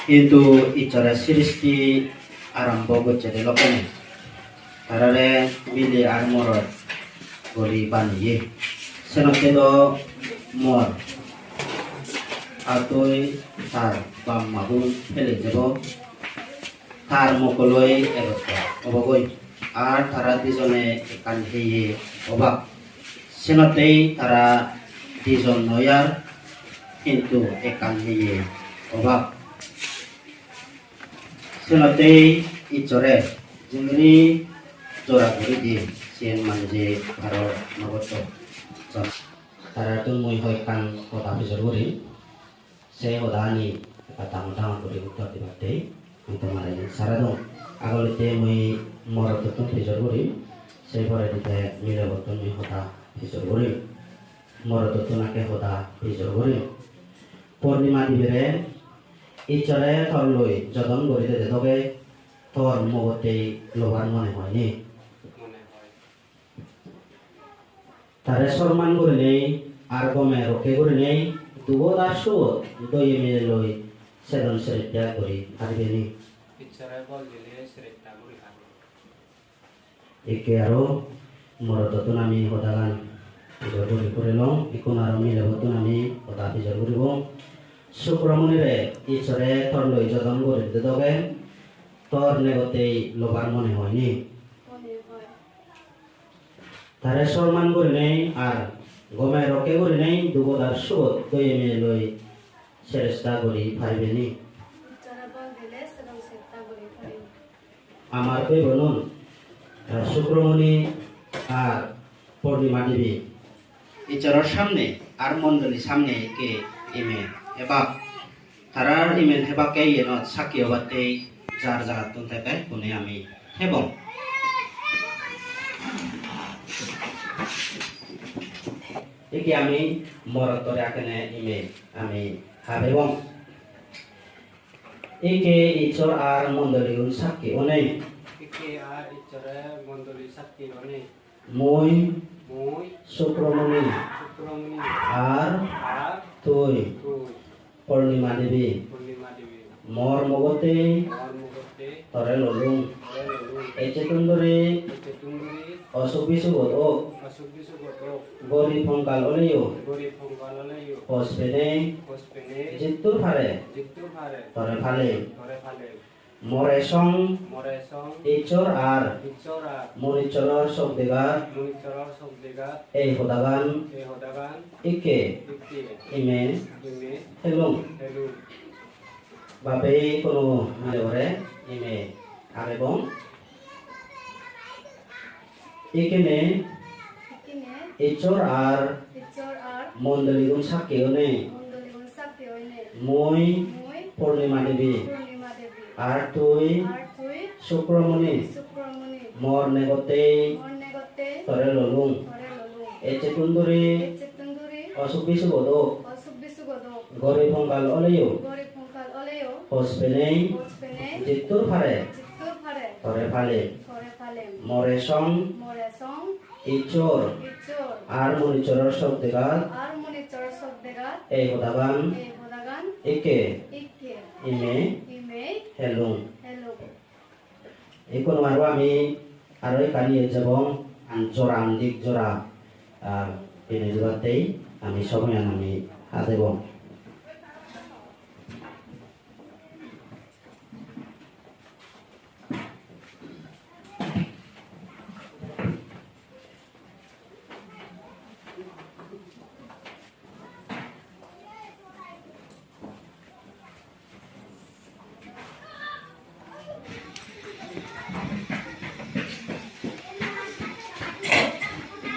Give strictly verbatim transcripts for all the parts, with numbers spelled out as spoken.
Hintu Issore srishti arombo gocchede lokkene, tarare mile ar morot guri baneye. Senotte do mor atoi tar bap magun pele jebo, tar mokkoloi egottor obogoi, ar tara dijone ekkan heye obak. Senottei tara dijon noi ar, hintu ekkan heye obak. Senottei Issore jingiri jora guri diye, siyen manje paro nw gotto. Tarattun mui hoyekkan hoda pujor gurim. Se hodani ekka dangor dangor guri uttor dibatte mui tomare sara dong. Agolite mui morodottun pujor gurim, se poredi te milebottun mui hoda pujor gurim. Morodottun age hoda pujor gurim. Purnima dibere Issore tor loi jodon guri dede doge tor mogottei lobar mone hoyni. Tare sorman gurinei ar gome rokke gurinei dubot ar subot doye mile loi sedon sretta guri paribe ni. Issore bol dile sretta guri paribe. Ikke aro morodottun ami hodagan pujor guri purelong, ikkun aro milebottun ami hoda pujor guribong. Sukromonire Issore tor loi jodon guri dede doge tor negottei lobar mone hoyni. Tare sorman gurinei ar gome rokke gurinei dubot ar subot doye mile loi sretta guri paribe ni. Amar bhei bonun, eh, Sukramoni ar Purnima Devi Issoror samne ar mondoli samne ekke ime ebak. Tarar imen hebakke iyenot sakki obatte jar jagattun te bekkune ami hebong. Ikke ami morottore akkene ime ami habebong. Ikke Issor ar mondoligun sakki onei. Ikke ar Issore mondoli sakki onei. Mui, mui, Sukramoni, Sukramoni, ar, ar, tui, tui, Purnima Devi, Purnima Devi, mor mogotte, mor mogotte, tore lolung, tore lolung. Ecchettun duri, ecchettun duri, osuk bisugot ok, osuk bisugot ok, gorib kongal oleyo, gorib kongal oleyo, hoj penei, hoj penei, jiddur pare, jiddur pare, tore palem, tore palem. More song, more song, Issor ar, Issor ar, Munissoror sok degar, Munissoror sok degar, ei hodagan, ei hodagan, ikke, ikke, ime, ime, helung, helung. Babe kono mile ore ime agebong. Ikkene, ikkene, Issor ar, Issor ar, mondoligun sakki onei, mondoligun sakki onei, mui, mui, Purnima Devi, Purnima Devi, ar tui, ar tui, Sukramoni, Sukramoni, mor negottei, mor negottei, tore lolung, tore lolung. Ecchettun duri, ecchettun duri, osuk bisugot ok, osuk bisugot ok, gorib kongal oleyo, gorib kongal oleyo, hoj penei, hoj penei, jiddur pare, jiddur pare, tore palem, tore palem. More song, more song, Issor, Issor, ar Munissoror sok degar, ar Munissoror sok degar, ei hodagan, ei hodagan, ikke, ikke, ime, ime, helung, helung. Ikkunu aro ami aro ekkan iyot jebong, an jora andik jora, ah, pine jebattei ami somoyan ami hadebong.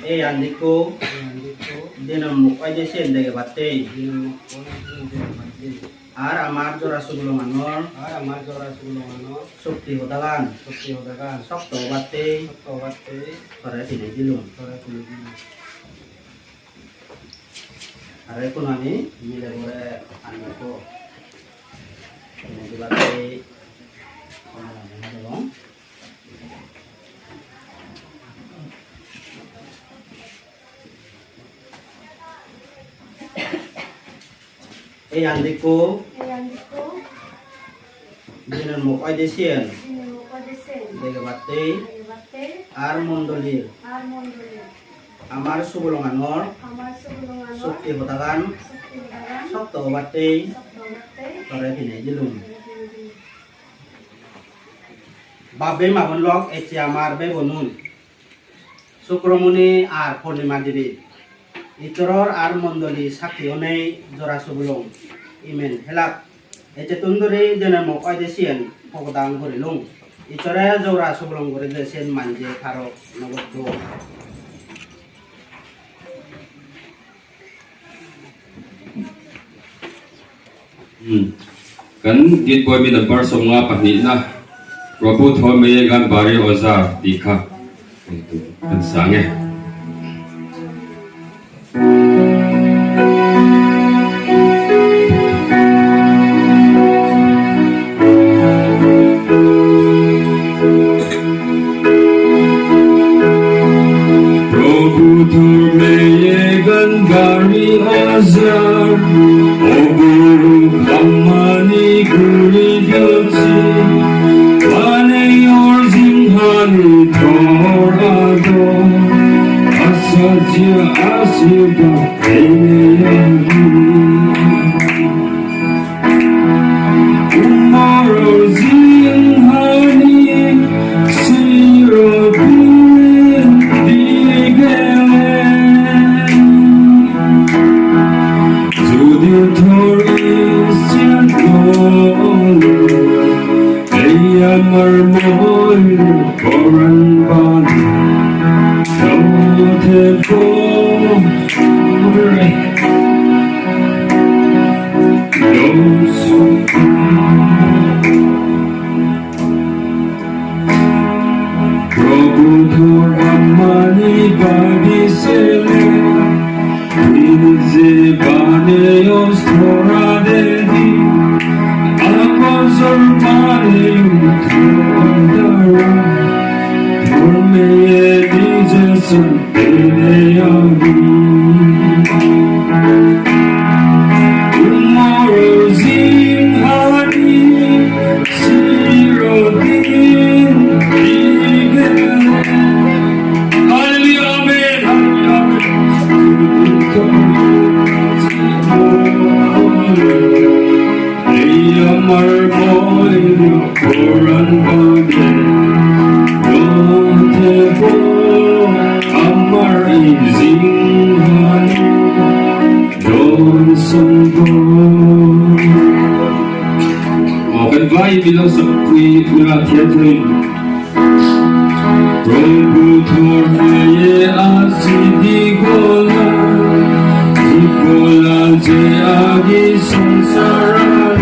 Ei andikko, ei andikko, dinor muk oide siyen degebattei. Dinor muk oide siyen degebattei. Ar amar jora subulonganor. Ar amar jora subulonganor. Sokti hodagan. Sokti hodagan. Sokto obattei. Sokto obattei. Tore pinei dilung. Tore pinei dilung. Aro ekkun ami mile bore ani ekko mile dibattei hono mane no degong. Ei andikko. Ei andikko. Dinor muk oide siyen. Dinor muk oide siyen. Degebattei. Degebattei. Ar mondolir. Ar mondolir. Amar subulonganor. Amar subulonganor. Sokti hodagan. Sokti hodagan. Sokto obattei. Sokto obattei. Tore pinei dilung. Tore pinei dilung. Bap-bei ma-bon lok, ecche amar bebonun. Sukramoni ar Purnima Devi, Issoror ar mondoli sakki onei jora subulong imen helak. Ecchettun duri dinor muk oide siyen pogodang gurilung. Issore jora subulong guri de siyen manje parok no gotto. Hmm. Kan git boi mi number som nga pahni na. Prabhu thor meye gan bari oza dikha. Kan sange. Prabhu thor meye gan gari ajar, obo kamani guri diochi, mane or jinghani thor ador, asajia asibad. Umoror jinghani sirodin digele, jodi thor icche ole, ei amar moi poran bani, jodi thor Prabhu thor amani badi sele, nije bane ostora dedi, akosor bane uthor dara, thor meye nije san. Hallelujah, amen, hallelujah, amen. Ei amar moi poran bade, no thebo amar ei jinghani dhon sompod. Okay, bye, beloved, we, we are here to Prabhu thor meye asi digola, digola je agi songsarot,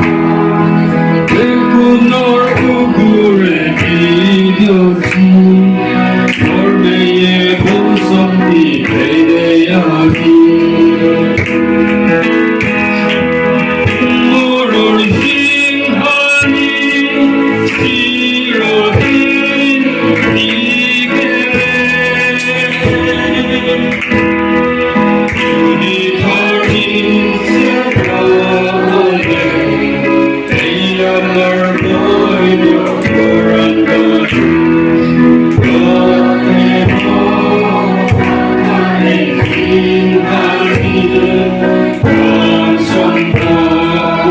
begunor ugure ei diochi, thor meye bol sokti bede agi. Moror jinghani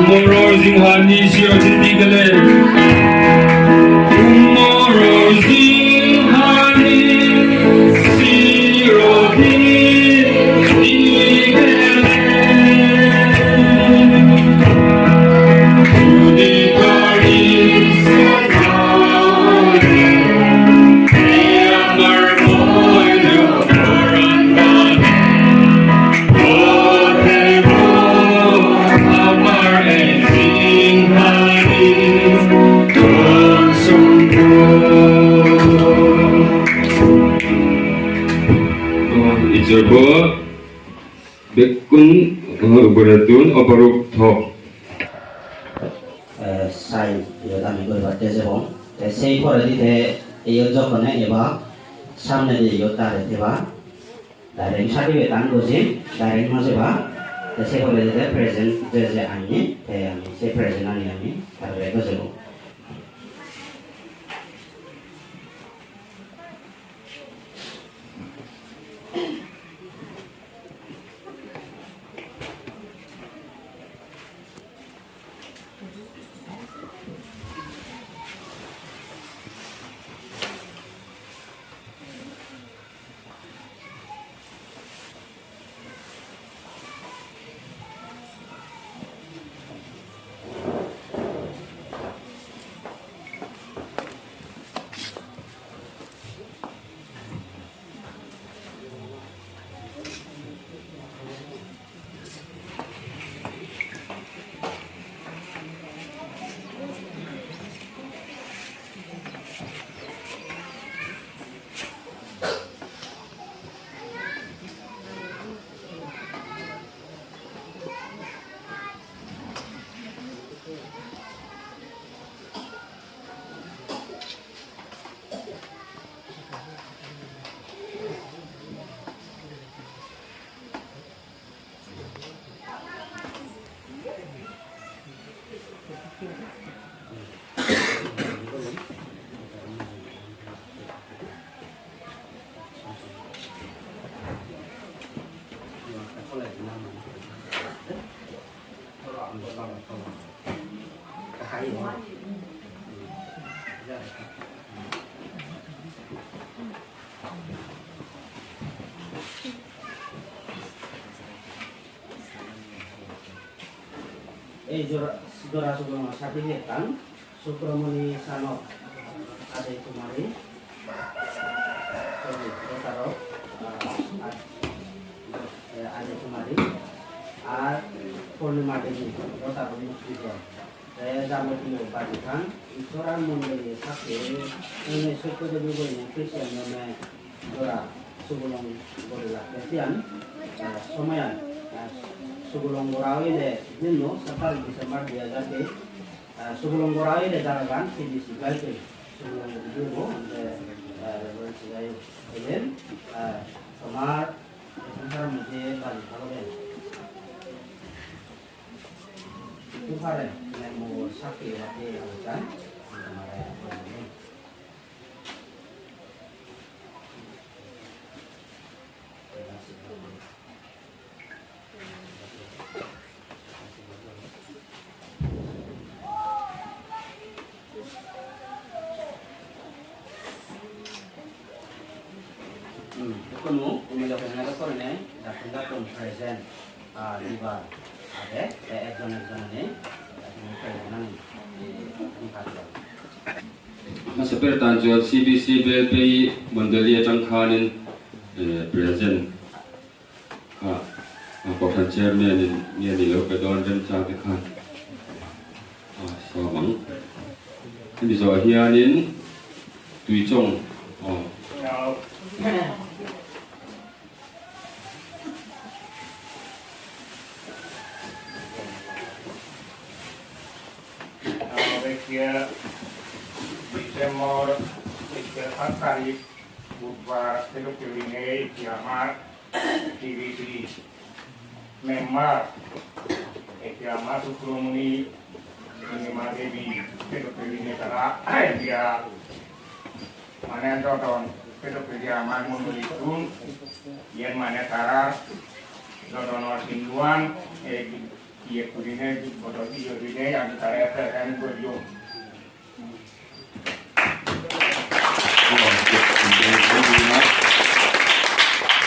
Moror jinghani sirodin digele. Moror jinghani sirodin Ijorbo bekkun ugure dun oboruk thok. Eh, sai iyot ami guribatte jebong. Te sei poredi te iyot jokkone eba samnedi iyot dare theba. Direct certificate an gojim, direct no jeba. Te se poredi te present je je anni, te ami se present ani ami tarare gojebong. Ei jora, jora Sugulongo certificate-tan Sukramoni Sanok Adey Kumari, sorry, daughter of, ah, Ad-, eh, Adey Kumari, ar Purnima Devi, daughter of Mukti Joy. Te jabotiyo bajigan Issoran mondoli sakki oinei sotto debi gurinei Christian dhorme jora Sugulong guri lakke siyan, eh, somoyan, eh, Sugulong gora oyede dinno sattaro December dui hajar teis, eh, Sugulong gora oyede jagagan C D C gaite Sugulong guri dibo, te, eh, Reverend Sigayo elen, eh, tomar songsar moddhe baji thagode. Idu pare, mane mor sakki obak je agottun, tomare hoyong. Hmm, ikkunu umilo penero korine, dattun dattun present, ah, dibar age, te ekjon ekjon ani, dattun present ani, eh, dibar. Mase per tanjo C B C Belpei mondoli etang khanin, eh, present. Ah, ah, Koksan chairman in, nge ni lo pe don den cha te khan. Ah, so mang. Ni so hianin Tuichong. Oh. December, December saat tarik, Budbar, sedok keliling, kiamat, T V T member, ekka ama Sukramoni, Purnima Devi, sedokke gurinei tara ekka mane jodon, sedokke gurinei ama mondolittun, iyen mane tara jodonor sinduan, ei iye gurinei, bodol iye gurinei, ami tara ekka ekka guriyon.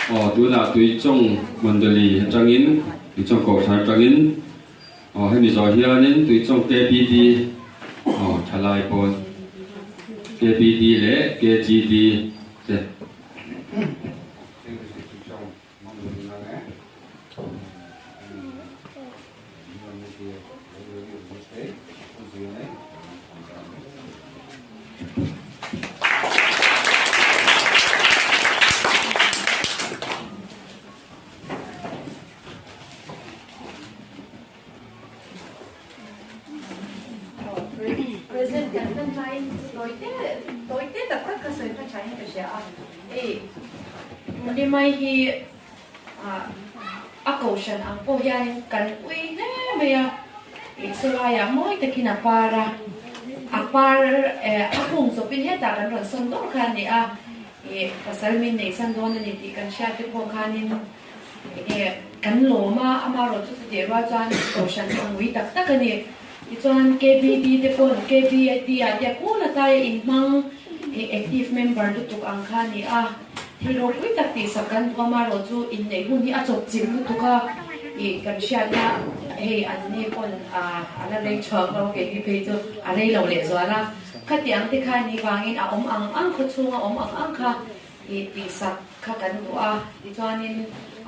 Oh, tuna Tuichong mondoli tangin, Tuichong Koksan tangin. Oh, hemi so hianin Tuichong K B D. Oh, thalai pon. K B D le K G D. Te. Kan lai toite, toite tak tak ka soi ka chai ka sha. Eh, Purnima hi, ah, a kohhran ang pawh hian kan ui hle mai a. Eh, saw laiah mawi takin a par a, a par, eh, a hung zawpin hetah kan rawn sawn dawr kha a ni a. Eh, pasal min nei san dawn a ni tih kan hriat te pawh khanin, eh, kan lawm a, amaherawhchu chutih rual chuan kohhran a ngui tak tak a ni. Tichuan K B D te pawn, K B I D a te kun a tai a inhmang, eh, active member lutuk ang kha a ni a. Thil ropui tak tihsak kan duh, amaherawhchu inneih hun hi a chawp chilh lutuk a. Eh, kan hriatna hei an ni pawn, ah, a la rei chhuak lo, keini phei chu a rei lo leh zual a. Khatiang te kha ni vangin a awm ang ang, khaw chhunga awm ang ang kha. I tihsak kha kan duh a, tichuanin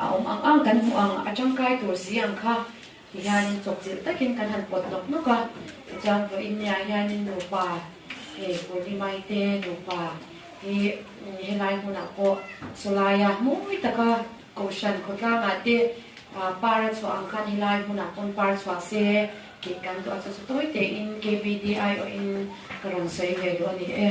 a awm ang ang kan hmu ang, a ṭangkai tur si ang kha, ti hianin chawp chilh takin kan han pawt nawk nawk a. Tichuan vawiin nia hianin nupa, he Purnima-i te nupa hi, mm, helai hmunah pawh saw laia mawi taka kohhran khawtlangah te, a, par a chhuah ang khan helai hmunah pawn par chhuah se tih kan duh a, chu chu tawi tein K B D I awhin ka rawn sawi ve duh a ni e.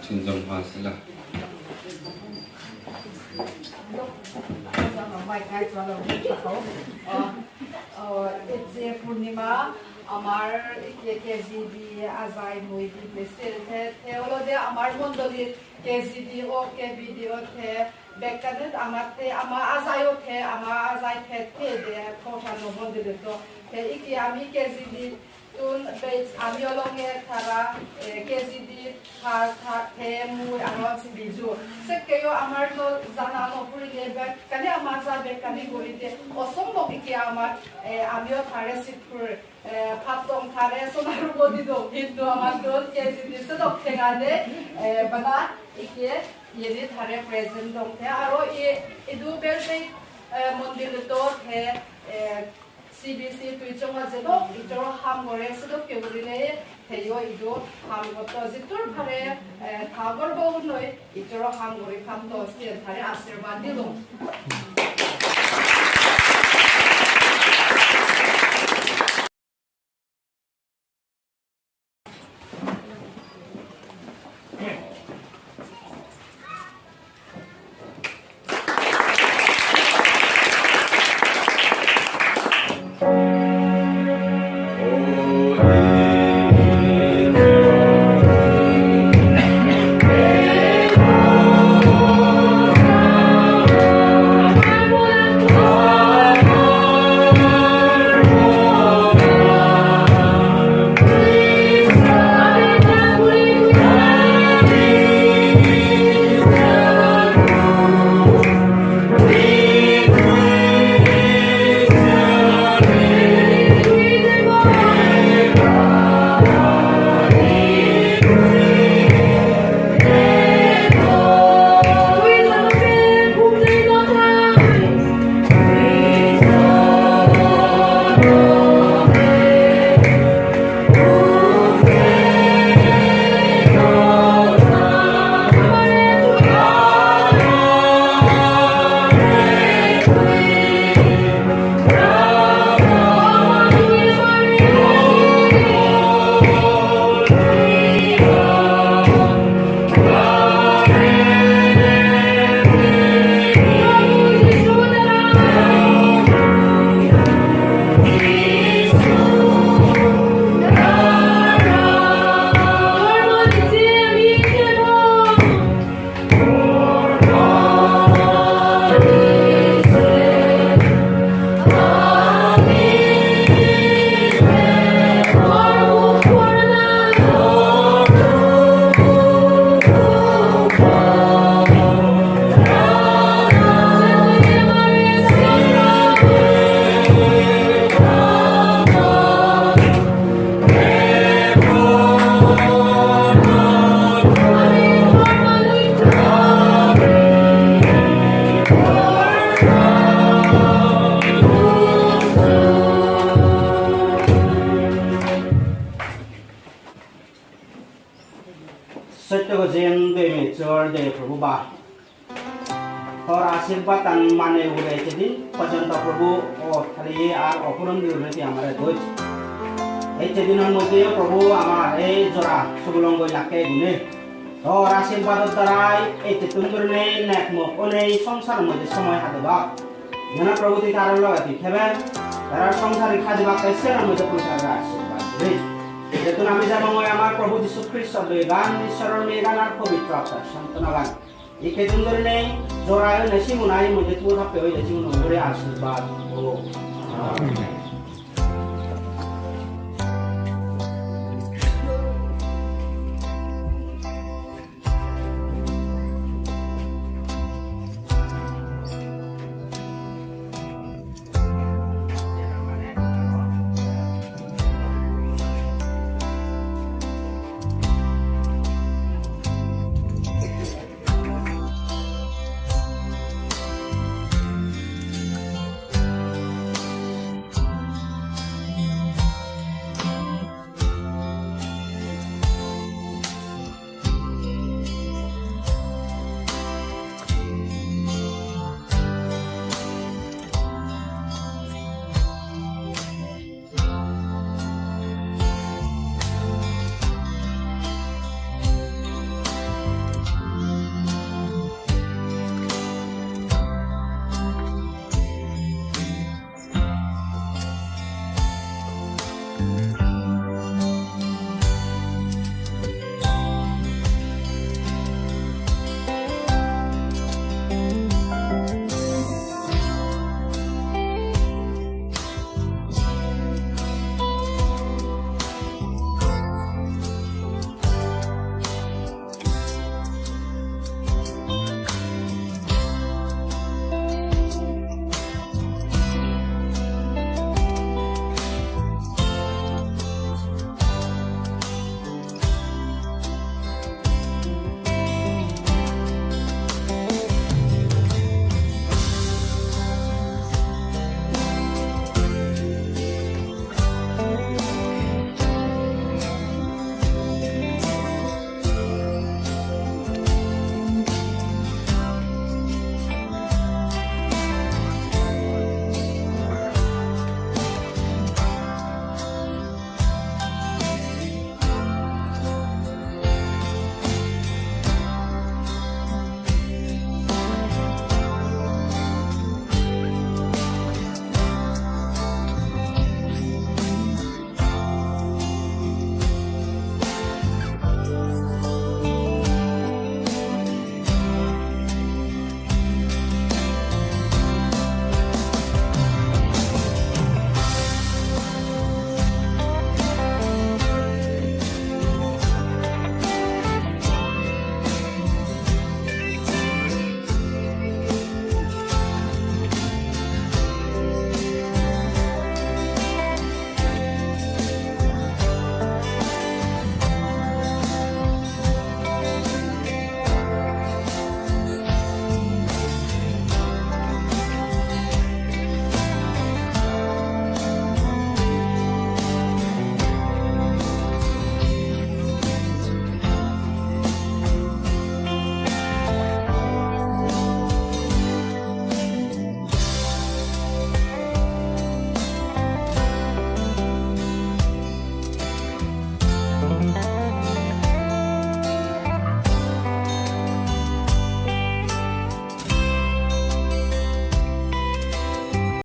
Chhunzawm hma sela. অ, অ, এই যে পূৰ্ণিমা, আমাৰ এই কে-, কে G B আজাই মই দি বেচে, তে, তেওঁলোকে আমাৰ মণ্ডলীত কে জি ডি অ', কে বি ডি অ' the, bekkanit amatte ama ajai o the, ama ajai the the de, khota no mon de to. The iki ami K G D tun bej ami olonge thara, eh, K G D thar, thar, the mui aro biju. Sekke yo amar to jana no purile bekkani ama ja bekkani gurite. Osombok iki amar, eh, ami o thare sit pur. Eh, Patong thare sonaru bodi dong, hintu amattun K G D sedok thengane, eh, bana ikke yeni thare present dong the. Aro i, idu bel sei, eh, mondir do the, eh, C B C Tuichonga jedok ijor ham gore sedok ke gurile theyo idu ham gotto jitur thare, eh, thagor bo noi. Ijoro ham guri patto, siyen tare ashirbad dilung. Jai Prabhu ba. Tor ashirbad tan mane ugure ecche din porjonto Prabhu o thaliye ar opuron di ugure ti amare doj. Ecche dinor moddhe Prabhu amar ei jora subulongo lakke gune. Tor ashirbador darai ecche tun gurinei nek mok onei songsar moddhe somoy hadebak. Jena Prabhu ti tarar loge ti thebe, tarar songsari khadibakke sero moddhe puriskar ashirbad guri. Jetun ami jabong oi amar Prabhu Jisu Khristo doigan, Ishoror megan ar pobitro attar santonagan. Ikke tun gurinei jora oinei sigun ai moddhe tuo thappe oile sigun ugure ashirbad o.